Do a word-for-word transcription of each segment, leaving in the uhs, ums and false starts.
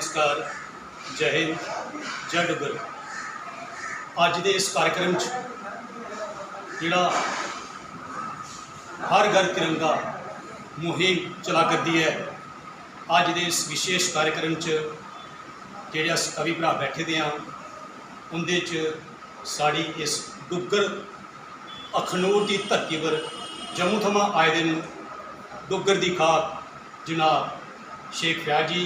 नमस्कार, जय हिंद, जय डुग्गर। अज्ज दे इस कार्यक्रम च जेह्ड़ा हर घर तिरंगा मुहिम चला करदी ऐ, अज्ज दे इस विशेष कार्यक्रम च जेह्ड़े अस कवि भ्राऽ बैठे दे आं, उं'दे च साढ़ी इस डुग्गर अखनूर दी धरती पर जम्मू थमां आए दे न डुग्गर दी खाक जनाब शेख फैज जी,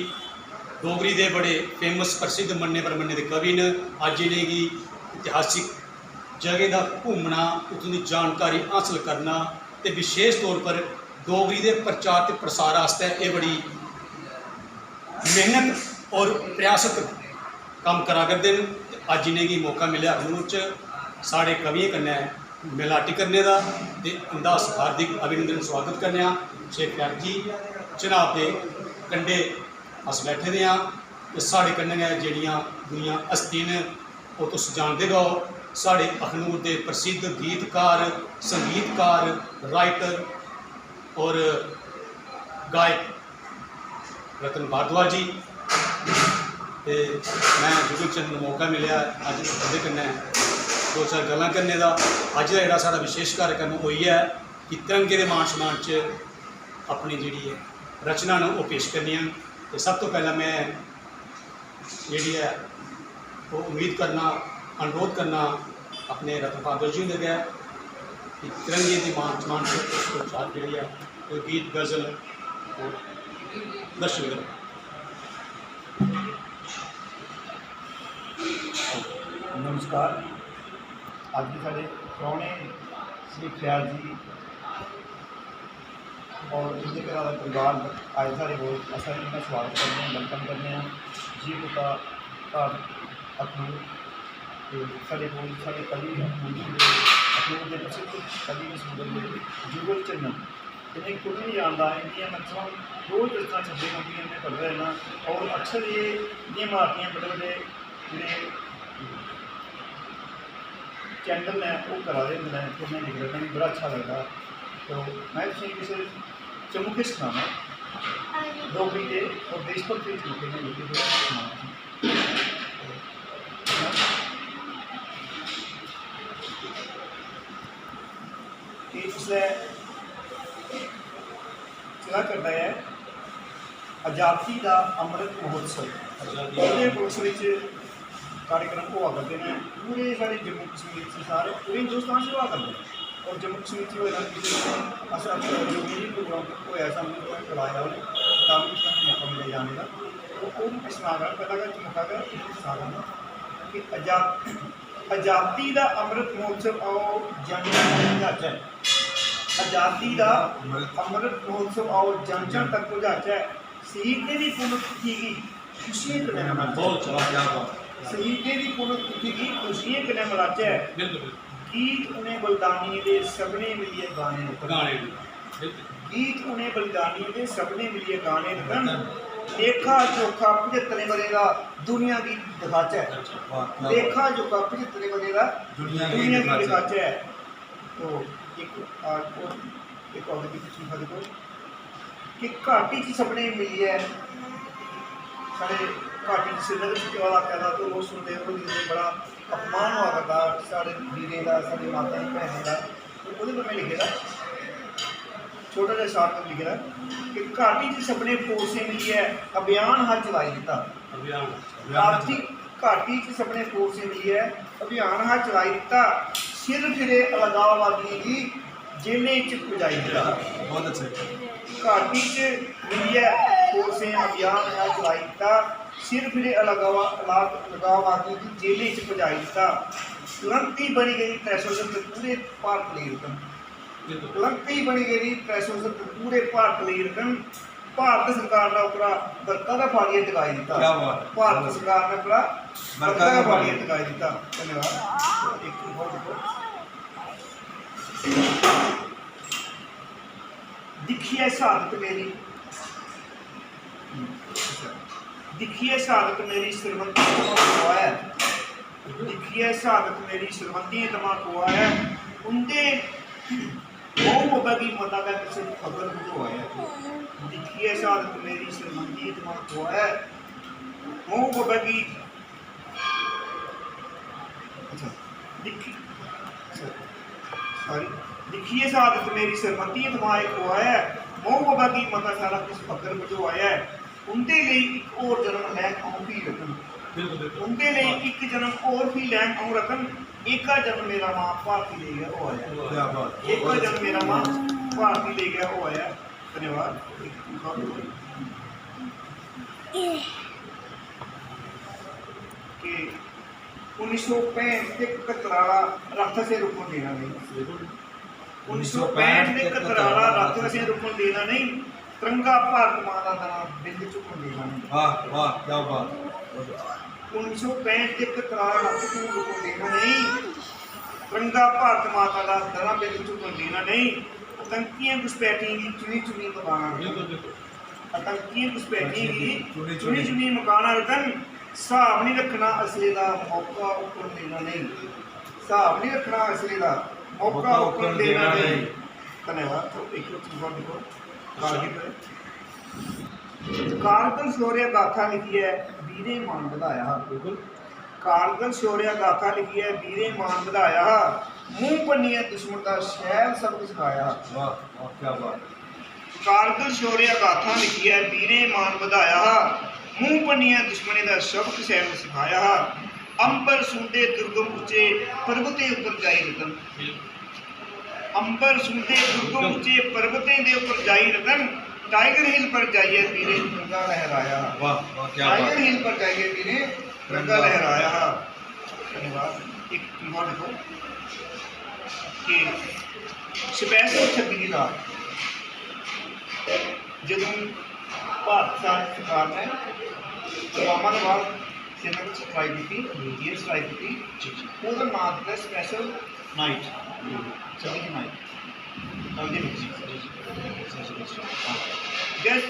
डोगरी दे बड़े फेमस, प्रसिद्ध, मन्ने परमन्ने दे कवि न। अज्ज इ'नेंगी इतिहासिक जगह दा घूमना, उत्थूं दी जानकारी हासल करना ते विशेष तौर पर डोगरी दे प्रचार ते प्रसार आस्तै एह् बड़ी मेहनत और प्रयासत कम्म करा करदे न। ते अज्ज इ'नेंगी मौका मिलेआ अखनूर च साढ़े कवियें कन्नै मलाटी करने दा, ते उं'दा अस हार्दिक अभिनंदन, स्वागत करने आं। शेख फैज जी जनाब दे कंढे अस बैठे दे आं, ते साढ़े कन्नै गै जेह्ड़ियां दुइयां हस्तियां न, ओह् तुस जानदे गै ओ, साढ़े अखनूर दे प्रसिद्ध गीतकार, संगीतकार, राइटर और गायक रतन भारद्वाज जी। ते मैं जुगल चंद नूं मौका मिलेआ अज्ज उं'दे कन्नै दो चार गल्लां करने दा। अज्ज दा जेह्ड़ा साढ़ा विशेष कार्यक्रम ओह् इ'यै ऐ कि तिरंगे दे मान सम्मान च अपनी जेह्ड़ी ऐ रचना न ओह् पेश करनियां न। ते सब तो पैह्लें मैं जेह्ड़ी ऐ ओह् उम्मीद करना, अनुरोध करना अपने रतन भारद्वाज जी हुंदे गै कि तिरंगे दी मान सम्मान च इक दो चार जेह्ड़ी ऐ कोई गीत गजल ओह् दर्शक दे। नमस्कार। अज्ज दे साढ़े परौह्ने श्री फैज जी और उं'दे घरा दा परिवार आए साढ़े कोल, अस सारे उं'दा स्वागत करने आं, welcome करने आं। जी कुत्ता घर अखनूर ते साढ़े कोल साढ़े कवि अखनूर दे, अखनूर दे प्रसिद्ध कवि न, सुंदर दे जुगल चन्नन। इ'नें कु'न निं जानदा, इं'दियां मैक्सिमम रोज दस्तां छपदियां रौंह्दियां, में पढ़दा रैह्ना। और अक्सर एह् इं'दियां मार्तियां बड्डे बड्डे जेह्ड़े चैनल न ओह् करा दे होंदे न, ते में दिखदा, मिगी बड़ा अच्छा लगदा। तो में तुसेंगी किश चमुखे सनाना डोगरी दे और देशभक्ति दे चमुखे में लिखे दे सनाना। एह् इसलै चला करदा ऐ आजादी दा अमृत महोत्सव। आजादी दा ओह्दे उपलक्ष बिच कार्यक्रम होआ करदे न पूरे साढ़े जम्मू कश्मीर च, सारे पूरे हिंदुस्तान च होआ करदे न। और जम्मू कश्मीर च होए दा कि अस अक्सर डोगरी प्रोग्राम होआ, सानूं उ'नें बुलाया, उ'नें काफी सानूं मौका मिलेआ जाने दा। तो ओह् बी सनाऽ दा, पैह्ला गै मौका गै सनाऽ दा कि आजाद आजादी दा अमृत महोत्सव आओ जन जन तक पजाचै। आजादी दा अमृत महोत्सव आओ जन जन तक पजाचै। शहीदें दी पुण्यतिथि गी खुशियें कन्नै मनाचै। बहुत अच्छा, क्या बात है। शहीदें दी पुण्यतिथि गी खुशियें कन्नै मनाचै। बिल्कुल, बिल्कुल। गीत उ'नें बलिदानियें दे सभनें मिलियै गाने न। गाने न। बिल्कुल। गीत उ'नें बलिदानियें दे सभनें मिलियै गाने न। लेखा जोखा पचत्तरें ब'रें दा दुनिया गी दिखाचै। अच्छा, वाह, क्या बात। लेखा जोखा पचत्तरें ब'रें दा दुनिया गी दुनिया गी दिखाचै। दिखाचै। तो इक, आ, और इक और भी कुछ लिखा देखो कि घाटी च सभनें मिलियै, साढ़े घाटी च श्रीनगर च केह् होआ दा, तो ओह् सुनदे, ओह् दिखदे, बड़ा अपमान होआ करदा साढ़े वीरें दा, साढ़ी माताएं भैनें दा। ओह्दे पर में लिखे दा, छोटा जेहा शार्ट लिखे दा कि घाटी च सभनें फोर्सें मिलियै अभियान हा चलाई दित्ता। अभियान, अभियान। घाटी, घाटी च सभनें फोर्सें मिलियै अभियान हा चलाई दित्ता। सिर फिरे अलगाववादियें गी जेलें च पुजाई दित्ता। बहुत अच्छे। घाटी च मिलियै फोर्सें अभियान हा चलाई दित्ता। सिर फिरे अलगावा-, अलग-, अलगाववादियें गी जेलें च पुजाई दित्ता। कलंकी बनी गेदी त्रै सौ सत्तर पूरे भारत लेई रतन। बिल्कुल। कलंकी बनी गेदी त्रै सौ सत्तर पूरे भारत लेई रतन। भारत सरकार ने उप्परा बरका गै फाड़ियै टकाई दित्ता। क्या बात है। भारत सरकार ने उप्परा बरका बरका गै गै फाड़ियै फाड़ियै। टकाई दित्ता। धन्यवाद। इक होर दिक्खो। दिक्खियै शहादत मेरी, दिक्खियै शहादत मेरी सरबंधी तमां कोआ ऐ। दिक्खियै शहादत मेरी सरबंधी तमां कोआ ऐ। उं'दे गौ बब्बै गी मता गै किसे फकर बझोआ ऐ। दिक्खियै शहादत मेरी सरबंधी तमां कोआ ऐ। अच्छा, दिक्खी, सॉरी, दिक्खियै शहादत मेरी सरमतियें थमां इक होआ ऐ। मऊ बब्बै गी मता सारा किश फकर बझोआ ऐ। उं'दे लेई इक होर जन्म लैङ अ'ऊं फ्ही रतन। बिल्कुल, बिल्कुल। उं'दे लेई इक जन्म होर फ्ही लैङ अ'ऊं रतन। एह्का जन्म मेरा मां भारती लेई गै होआ ऐ। क्या बात। एह्का जन्म मेरा मां भारती लेई गै होआ ऐ। धन्यवाद। कि उन्नी सौ पैंह्ठ दे कतराला रथ असें रुकन देना नेईं। उन्नी सौ पैंह्ठ दे कतराला रथ असें रुकन देना नेईं। तिरंगा भारत मां दा दना बिंद झुकन देना नेईं। वाह, वाह, क्या बात। उन्नी सौ पैंह्ठ दे कतराला रथ तू रुकन देना नेईं। तिरंगा भारत माता दा दना बिंद झुकन देना नेईं। आतंकियें घुसपैठियें गी चुनी चुनी मकाना। बिल्कुल, बिल्कुल। आतंकियें घुसपैठियें गी चुनी चुनी मकाना रतन। स्हाब निं रक्खना असले दा, मौका उप्पर देना नेईं। स्हाब निं रक्खना असले दा, मौका उप्पर देना नेईं। धन्यवाद। तो एक और चीज और लिखो। कारगिल पर। कारगिल शौर्य गाथा लिखियै वीरें मान बधाया हा। बिल्कुल। कारगिल शौर्य गाथा लिखियै वीरें मान बधाया हा। मूंह भन्नियै दुश्मन दा शैल सबक सखाया हा। वाह, वाह, क्या बात है। कारगिल शौर्य गाथा लिखियै वीरें मान बधाया हा। मूंह भन्नियै दुश्मनें दा सबक शैल सखाया हा। अंबर सुंदे दुर्गम उच्चे पर्वतें उप्पर जाई रतन। अंबर सुंदे दुर्गम उच्चे पर्वतें दे उप्पर जाई रतन। टाइगर हिल पर जाइयै वीरें तिरंगा लहराया हा। वाह, वाह, क्या बात। टाइगर हिल पर जाइयै वीरें तिरंगा लहराया हा। धन्यवाद। एक और लिखो कि स्पेशल छब्बी दी रात जदूं भारत सा-, सरकार ने पुलवामा दे बाद श्रीनगर च स्ट्राइक कीती, एयर स्ट्राइक कीती, ओह्दा नांऽ दित्ता स्पेशल नाइट, छब्बी दी नाइट। समझे नी? Yes।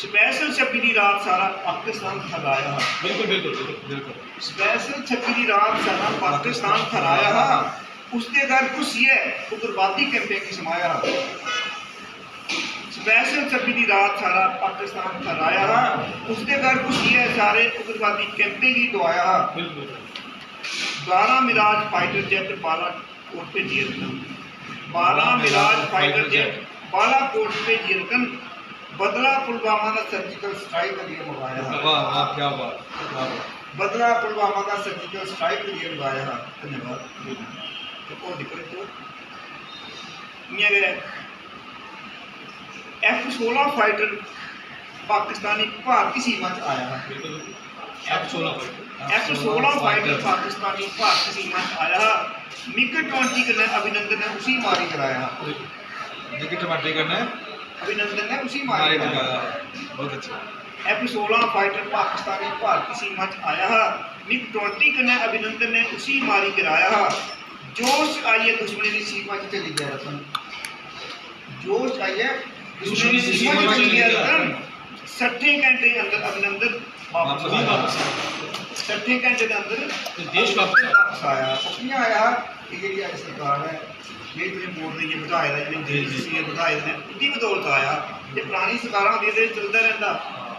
स्पेशल छब्बी दी रात सारा पाकिस्तान थर्राया हा। बिल्कुल, बिल्कुल, बिल्कुल, बिल्कुल। स्पेशल छब्बी दी रात सारा पाकिस्तान थर्राया हा। उसदे घर घुसियै उग्रवादी कैंपें गी समाया हा। स्पेशल छब्बी दी रात सारा पाकिस्तान थर्राया हा। उसदे घर घुसियै सारे उग्रवादी कैंपें गी डुआया हा। बिल्कुल। बारां मिराज फाइटर जेट बालाकोट भेजियै रतन। बारां मिराज फाइटर जेट बालाकोट भेजियै रतन। बदला पुलवामा दा सर्जिकल स्ट्राइक करियै मंगाया हा। वाह, वाह, क्या बात, क्या बात। बदला पुलवामा दा सर्जिकल स्ट्राइक करियै मंगाया हा। धन्यवाद। ते होर दिक्खो, दिक्खो, इ'यां गै एफ सोलां फाइटर पाकिस्तानी भारती सीमा च आया हा। बिल्कुल। एफ सोलां फाइटर। एफ सोलां फाइटर पाकिस्तानी भारती सीमा च आया हा। मिग ट्वेंटी कन्नै अभिनंदन ने उसी मारी कराया हा। मिग ट्वेंटी कन्नै अभिनंदन ने उसी मारी मारी कराया। कराया। बहुत अच्छा। एफ सोलां फाइटर पाकिस्तानी भारती सीमा च आया हा। मिग ट्वेंटी कन्नै अभिनंदन ने उसी मारी कराया हा। जोश च आइयै दुश्मनें दी सीमा च चली गेआ रतन। जोश च आइयै दुश्मनें दी सीमा च चली गेआ रतन। सट्ठें घैंटे अंदर अभिनंदन वापस वापस आया। वापस आया। सट्ठें घैंटे दे अंदर ते देश वापस आया। वापस आया। ओह् कि'यां आया? एह् जेह्ड़ी अज्ज सरकार ऐ, जेह्ड़ी तुसें वोट देइयै बधाए दा, जेह्ड़ी जी, जी। देइयै बधाए दे न, उं'दी बदौलत आया। जे परानी सरकारां होंदियां ते चलदा रैंह्दा,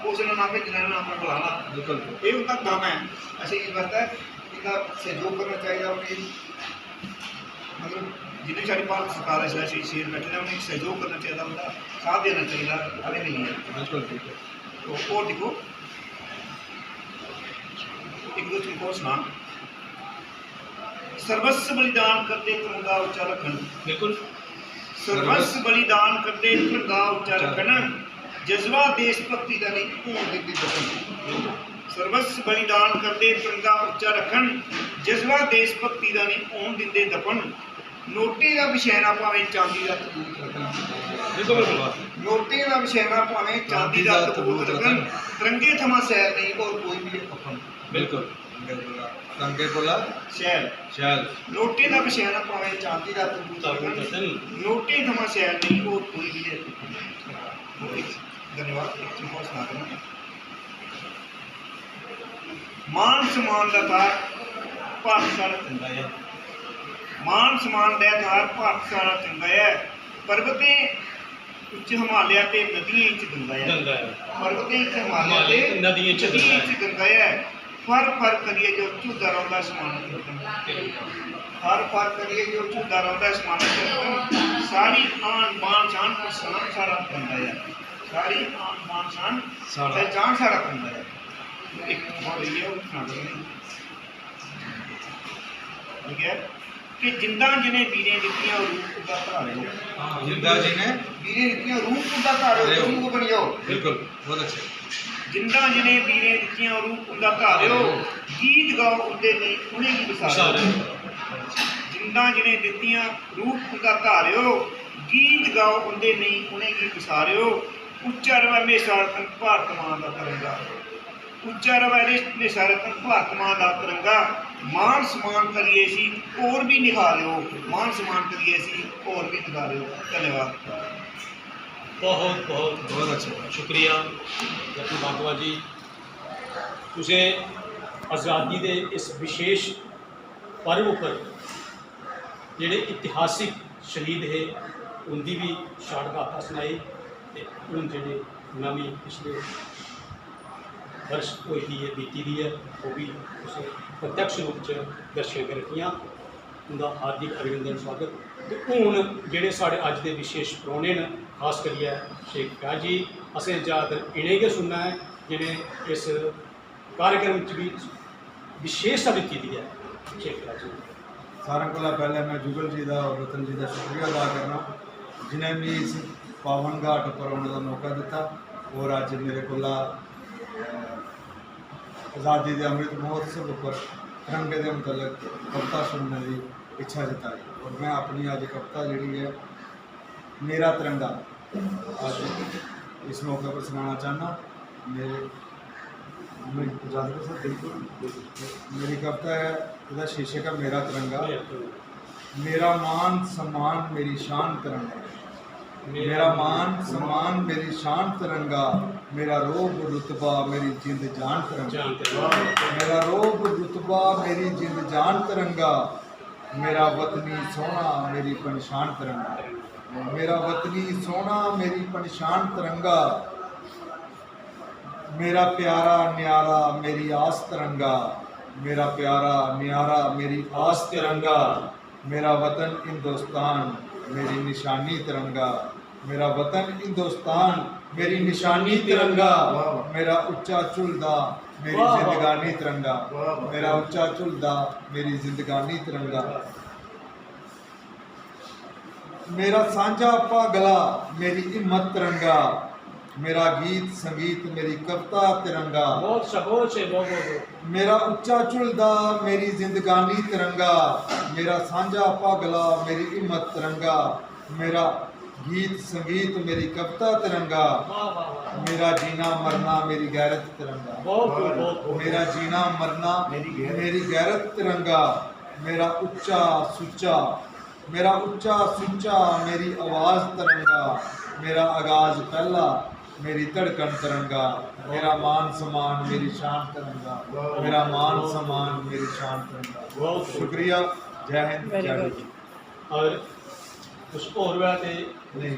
उस ने ना भेजना, ना अपना बुलाना। बिल्कुल। एह् उं'दा कम्म ऐ। असें इस बास्तै इं'दा सैह्योग करना चाहिदा, उ'नेंगी, मतलब, जिन्ने साढ़ी भारत सरकार ऐ, इसलै शे-, शेर बैठे दे, उ'नेंगी सैह्योग करना चाहिदा, उं'दा साथ देना चाहिदा, अग्गें मिलियै। बिल्कुल, बिल्कुल। तो होर दिक्खो, इक दो चीज होर सनां। सर्वस्व बलिदान करदे तिरंगा उच्चा रक्खन। बिल्कुल। सर्वस्व बलिदान करदे तिरंगा उच्चा रक्खन, जज्बा देश भक्ति दा नेईं होन दिंदे दफन। सर्वस्व बलिदान करदे तिरंगा उच्चा रक्खन, जज्बा देश भक्ति दा नेईं होन दिंदे दफन। नोटें दा बिछैना भामें चांदी दा तबूत रक्खन। बिल्कुल, बिल्कुल। नोटें दा बिछैना भामें चांदी दा तबूत रक्खन, तिरंगे थमां सैल नेईं होर कोई बी कफन। बिल्कुल। तिरंगे कोला शैल। शैल। नोटें दा बिछैना भामें चांदी दा तबूत रक्खन, नोटें थमां शैल नेईं होर कोई बी नेईं। धन्यवाद। इक चीज होर सना करना। मान सम्मान दा थाह्र भारत साढ़ा चंगा ऐ। मान सम्मान दा थाह्र भारत साढ़ा चंगा ऐ। पर्वतें उच्च हिमालय ते नदियें च गंगा ऐ। गंगा ऐ। पर्वतें च हिमालय हिमालय ते ते नदियें च नदियें गंगा ऐ। च गंगा ऐ। फर फर करियै जो झुलदा रौंह्दा असमान च। फर फर करियै जो झुलदा रौंह्दा असमान च। सारी आन बान शान पहचान सारा गंगा ऐ। सारी आन बान शान सारा। पहचान सारा गंगा ऐ। इक होर इ'यै ओह् सनांदे न। ठीक ऐ? कि जिंदा जिनें वीरें दित्तियां रूप उंदा धारेओ। जिंदा जिनें वीरें दित्तियां रूप उंदा धारेओ, धारेओ। तुम को बनियो। बिल्कुल, बहुत अच्छे। जिंदा जिनें वीरें दित्तियां रूप उंदा धारेओ, गीत गाओ उंदे नेई उनेंगी विसारेओ। विसारेओ। जिंदा जिनें दित्तियां रूप उंदा धारेओ, गीत गाओ उंदे नेई उनेंगी विसारेओ। उच्चा रवै म्हेशा रतन भारत मां दा तिरंगा। उच्चा रवै म्हेशा रतन भारत मां दा तिरंगा। मान सम्मान करियै इसी होर बी निखारेओ, मान सम्मान करियै इसी होर बी निखारेओ। धन्यवाद। बहुत बहुत बहुत अच्छा। शुक्रिया रतन भारद्वाज जी, तुसें आज़ादी दे इस विशेष पर्व उप्पर जेह्ड़े इतिहासिक शहीद हे, उं'दी बी शान गाथा सनाई ते हून जेह्ड़े नमीं पिछले बर्ष होई दी ऐ, बीती दी ऐ, ओह् बी तुसें प्रत्यक्ष रूप च दर्शकें अग्गें रक्खियां। उं'दा हार्दिक अभिनंदन, स्वागत। ते हून जेह्ड़े साढ़े अज्ज दे विशेष परौह्ने न, खास करियै शेख फैज जी, असें ज्यादातर इ'नें गै सुनना ऐ जि'नें इस कार्यक्रम च बी विशेषता दित्ती दी ऐ। शेख फैज जी। सारें कोला पैह्लें में जुगल जी दा और रतन जी दा शुक्रिया अदा करना, जि'नें मी इस पावन घाट पर औने दा मौका दित्ता और अज्ज मेरे कोला, अ, आज़ादी दे अमृत महोत्सव उप्पर तिरंगे दे मुतलक कविता सुनने दी इच्छा जताई और में अपनी अज्ज कविता जेह्ड़ी ऐ, मेरा तिरंगा, अज्ज इस मौके पर सनाना चाह्न्नां। मेरे, मेरी इजाज़त है सर? बिल्कुल, बिल्कुल। मेरी कविता ऐ, एह्दा शीर्षक ऐ मेरा तिरंगा। मेरा तिरंगा। मेरा मान सम्मान मेरी शान तिरंगा। मेरा मेरा मान सम्मान मेरी शान तिरंगा। मेरा रोब रुतबा मेरी जिंद जान तिरंगा। जान तिरंगा। मेरा रोब रुतबा मेरी जिंद जान तिरंगा। मेरा वतनी सोहना मेरी पनशान तिरंगा। मेरा वतनी सोहना मेरी पनशान तिरंगा। मेरा प्यारा न्यारा मेरी आस तिरंगा। मेरा प्यारा न्यारा मेरी आस तिरंगा। मेरा वतन हिंदुस्तान मेरी निशानी तिरंगा। मेरा वतन हिंदुस्तान मेरी निशानी तिरंगा। वाह, वाह। मेरा उच्चा झुलदा मेरी वाह, वाह। जिंदगानी तिरंगा। वाह, वाह। मेरा उच्चा झुलदा मेरी जिंदगानी तिरंगा। वाह। मेरा सांझा भागला मेरी हिम्मत तिरंगा। मेरा गीत संगीत मेरी कविता तिरंगा। बहुत शाबाश है, बहुत, बहुत, बहुत। मेरा उच्चा झुलदा मेरी जिंदगानी तिरंगा। मेरा सांझा भागला मेरी हिम्मत तिरंगा। मेरा गीत संगीत मेरी कविता तिरंगा। वाह, वाह, वाह। मेरा जीना मरना मेरी गैरत तिरंगा। बहुत खूब, बहुत खूब। मेरा जीना मरना मेरी गैरत। मेरी गैरत तिरंगा। मेरा उच्चा सुच्चा, मेरा उच्चा सुच्चा मेरी आवाज तिरंगा। मेरा आगाज पहला मेरी धड़कन तिरंगा। मेरा मान सम्मान मेरी शान तिरंगा। वाह, वाह। मेरा मान सम्मान मेरी शान तिरंगा। बहुत खूब। शुक्रिया। जय हिंद, very जय good। डोगरी। और कुछ होर होऐ ते नहीं,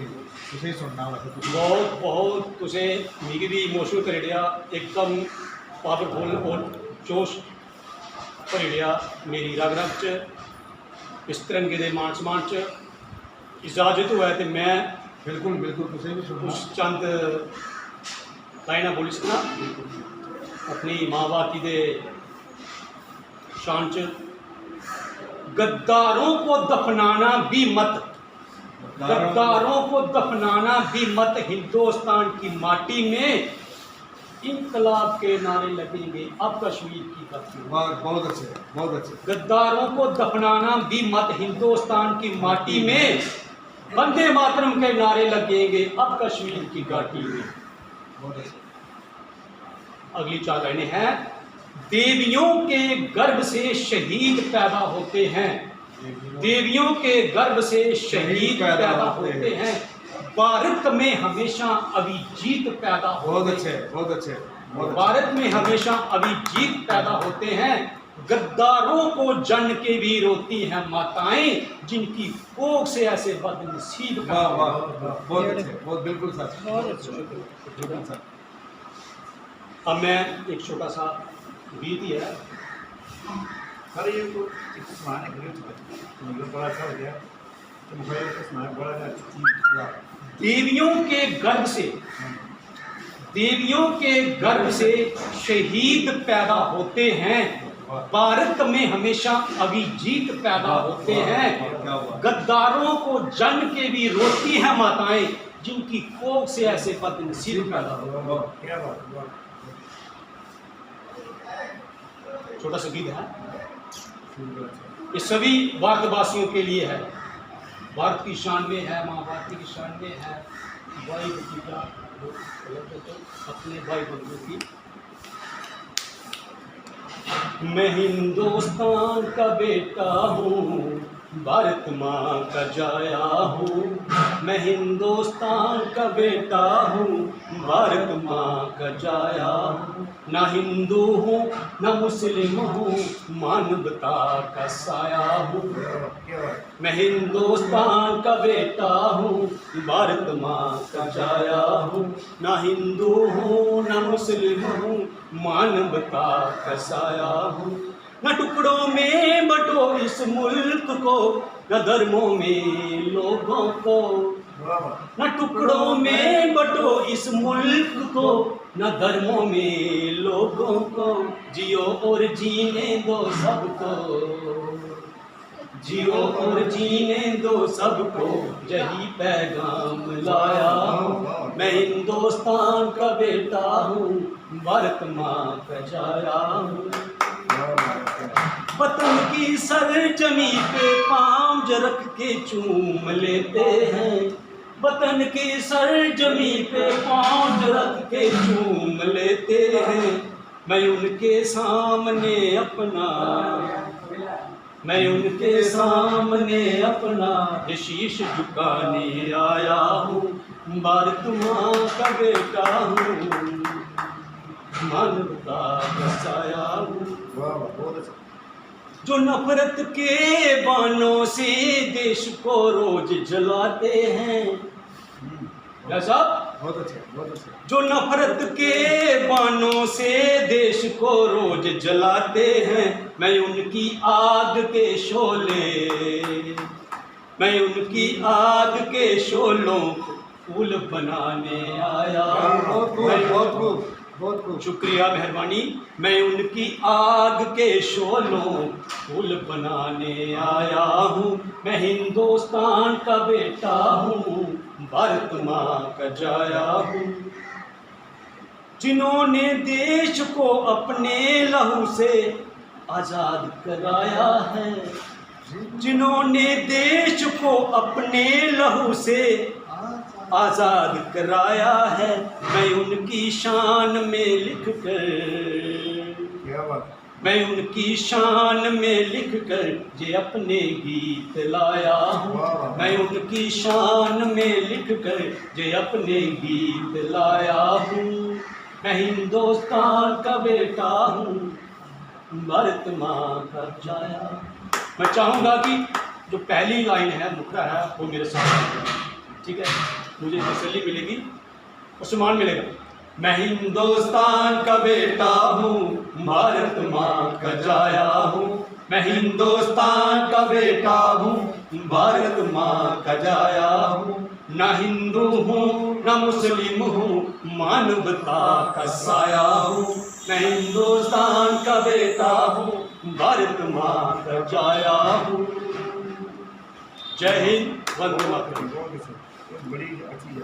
तुसें ही सुनना होऐ ते तुसें बहुत, बहुत तुसें मिगी भी इमोशनल करी ओड़ेआ, एकदम पावरफुल और जोश भरी ओड़ेआ मेरी रग रग च, इस तिरंगे दे मान सम्मान च। इजाजत होऐ ते मैं बिल्कुल, बिल्कुल, तुसें भी सुनना। कुछ चंद लाइनां बोली सकना अपनी मां भारती दे शान च। गद्दारों को दफनाना भी मत, गद्दारों को दफनाना भी मत, हिंदुस्तान की माटी में इनकलाब के नारे लगेंगे अब कश्मीर की घाटी में। वाह, बहुत अच्छे, बहुत अच्छे। गद्दारों को दफनाना भी मत, हिंदुस्तान की माटी में वंदे मातरम के नारे लगेंगे अब कश्मीर की घाटी में। बहुत अच्छे। अगली चार लाइनें हैं, देवियों के गर्भ से शहीद पैदा होते हैं, देवियों के गर्भ से शहीद पैदा होते हैं, भारत में हमेशा अभिजीत पैदा होते हैं। बहुत अच्छे, बहुत अच्छे, बहुत अच्छे। भारत में हमेशा अभिजीत पैदा होते हैं, गद्दारों को जन के भी रोती हैं माताएं, जिनकी कोख से ऐसे बदनसीब वाह वाह वाह, बहुत अच्छे, बहुत बिल्कुल सच। बिल्कुल सच। अब मैं एक छोटा सा गीत ही है। सर, ये तो एक सुनाने के लिए तो मतलब बड़ा अच्छा हो गया। तो मुझे तो सुनाया, बड़ा अच्छा चीज। देवियों के गर्भ से, देवियों के गर्भ से शहीद पैदा होते हैं। भारत में हमेशा अभिजीत पैदा होते हैं। गद्दारों को जन के भी रोती हैं माताएं, जिनकी कोख से ऐसे बदनसीब पैदा होते हैं। वाह, क्या बात, वाह। छोटा सा गीत है, ये सभी भारतवासियों के लिए है। भारत की शान में है, माँ भारती की शान में है। भाई भतीजा, अपने भाई बंधु की। मैं हिंदुस्तान का बेटा हूँ, भारत माँ का जाया हूँ। मैं हिंदुस्तान का बेटा हूँ, भारत माँ का जाया हूँ। ना हिंदू हूँ, ना मुस्लिम हूँ, मानवता का साया हूँ। मैं हिंदुस्तान का बेटा हूँ, भारत माँ का जाया हूँ। ना हिंदू हूँ, ना मुस्लिम हूँ, मानवता का साया हूँ। न टुकड़ों में बंटो इस मुल्क को, न धर्मों में लोगों को। वाह, वाह। न टुकड़ों में बंटो इस मुल्क को, न धर्मों में लोगों को। जियो और जीने दो सबको, जियो और जीने दो सबको, यही पैगाम लाया हूँ। मैं हिंदुस्तान का बेटा हूँ, भारत माँ का जाया हूँ। वतन की सरजमी पे पाँव जो रख के चूम लेते हैं, वतन की सरजमी पे पाँव जो रख के चूम लेते हैं। मैं उनके सामने अपना, मैं उनके सामने अपना ये शीश झुकाने आया हूँ। भारत माँ का बेटा हूँ, मानवता का साया हूँ। वाह, वाह, बहुत अच्छा। जो नफरत के बानों से देश को रोज जलाते हैं। हम्म, क्या साहब? बहुत अच्छा, बहुत अच्छा। जो नफरत के बानों से देश को रोज जलाते हैं, मैं उनकी आग के शोले, मैं उनकी आग के शोलों को फूल बनाने आया हूँ। बहुत खूब, मैं बहुत खूब, बहुत खूब। शुक्रिया, मेहरबानी। मैं उनकी आग के शोलों फूल बनाने आया हूँ। मैं हिंदुस्तान का बेटा हूँ, भारत माँ का जाया हूँ। जिन्होंने देश को अपने लहू से आजाद कराया है, जिन्होंने देश को अपने लहू से आजाद कराया है, मैं उनकी शान में लिख कर, क्या बात। मैं उनकी शान में लिख कर ये अपने गीत लाया हूँ। वाह, वाह। मैं उनकी शान में लिख कर ये अपने गीत लाया हूँ। मैं हिंदुस्तान का बेटा हूँ, भारत माँ का जाया। मैं चाहूँगा कि जो पहली लाइन है, मुखड़ा है, वो मेरे साथ, ठीक है, मुझे तसल्ली मिलेगी, सम्मान मिलेगा। मैं हिंदुस्तान का बेटा हूँ, भारत माँ का जाया हूँ। मैं हिंदुस्तान का बेटा हूँ, भारत माँ का जाया हूँ। ना हिंदू हूँ, ना मुस्लिम हूँ, मानवता का साया हूँ। मैं हिंदुस्तान का बेटा हूँ, भारत माँ का जाया हूँ। जय हिंद, वंदे मातरम। बहुत अच्छा, बड़ी अच्छी है।